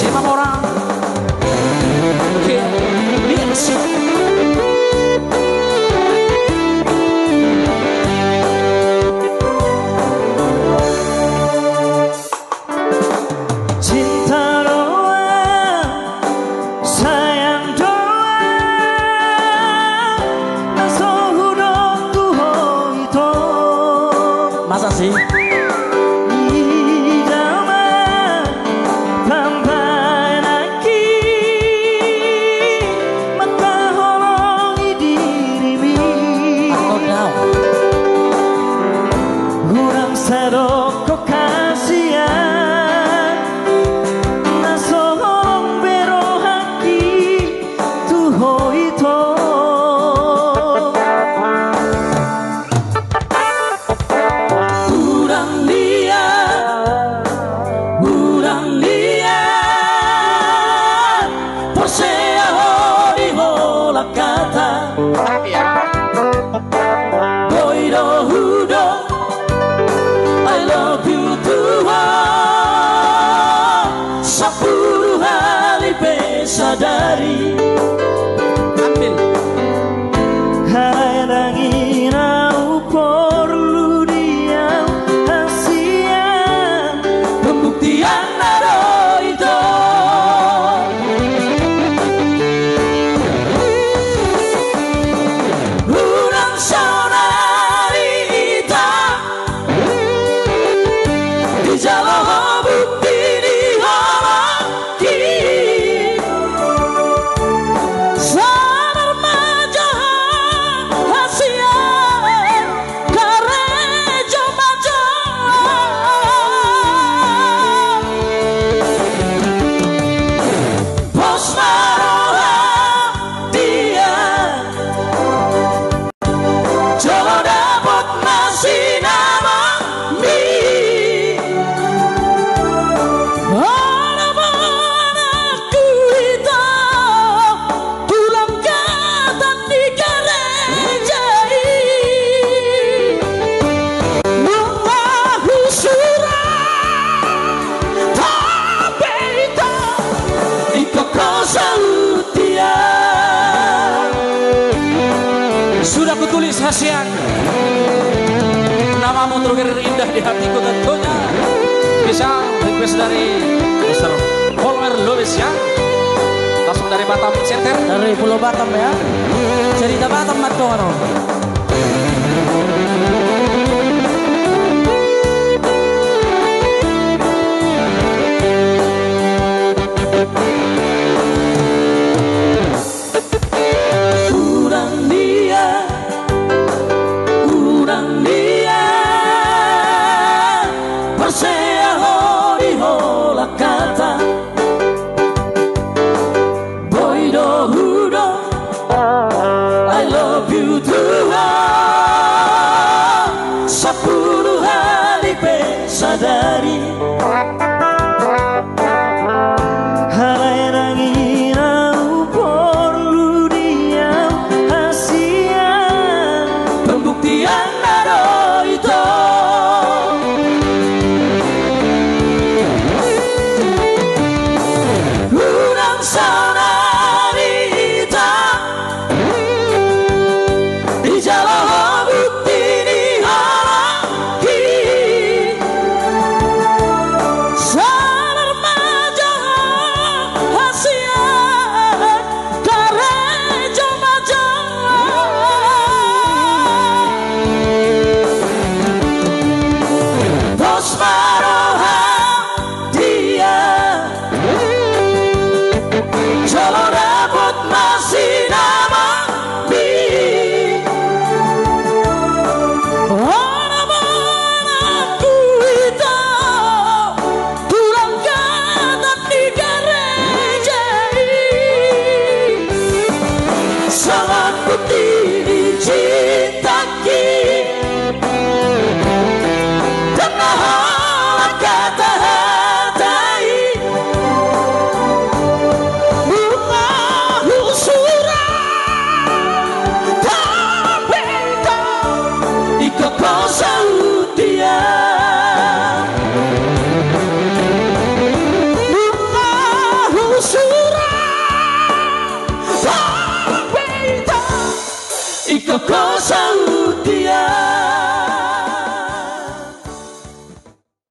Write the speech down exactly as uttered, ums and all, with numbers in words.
Siapa orang? Oke. Mix. Cinta doang, sayang doang, na so hudok tu ho ito. Masa sih? Ida ma pambahenanki, mangkaholongi dirimi. Atau dao. Hurang sadok ho hasian, na so holong be rohangki tu ho ito. Hurang dia, hurang dia, porsea ho di holan hata. Boi do hudok I love you tu ho, sampulu hali pe sadari. Ambil. Alai ndang i na porlu di au hasian, pembuktian na do ito. Hurang saonari ita dijalo ho bukti ni holongki. Sabar ma jo ho hasian, karejo ma jo. Pos ma roha dia, jolo dapot ma sinamotmi. Anak-anakku ito, tulang katan di gereja i. Nunga husura, tapi ito, ingkon ho saut dia. Sudah kutulis hasian, namamu terukir indah di hatiku tentunya. Bisa request dari Mister Polmer Lubis ya. Langsung dari Batam Center. Dari Pulau Batam ya. Cerita Batam, Mas Dono. Hurang dia, hurang dia, porsea ho di holan hata. Boi do hudok I love you tu ho, sampulu hali pe sadari. Alai ndang i na porlu di au hasian, pembuktian na do ito. Hurang saonari ita dijalo ho bukti ni holongki. Sabar ma jo ho hasian, karejo ma jo. Pos ma roha dia, jolo Ingkon kosong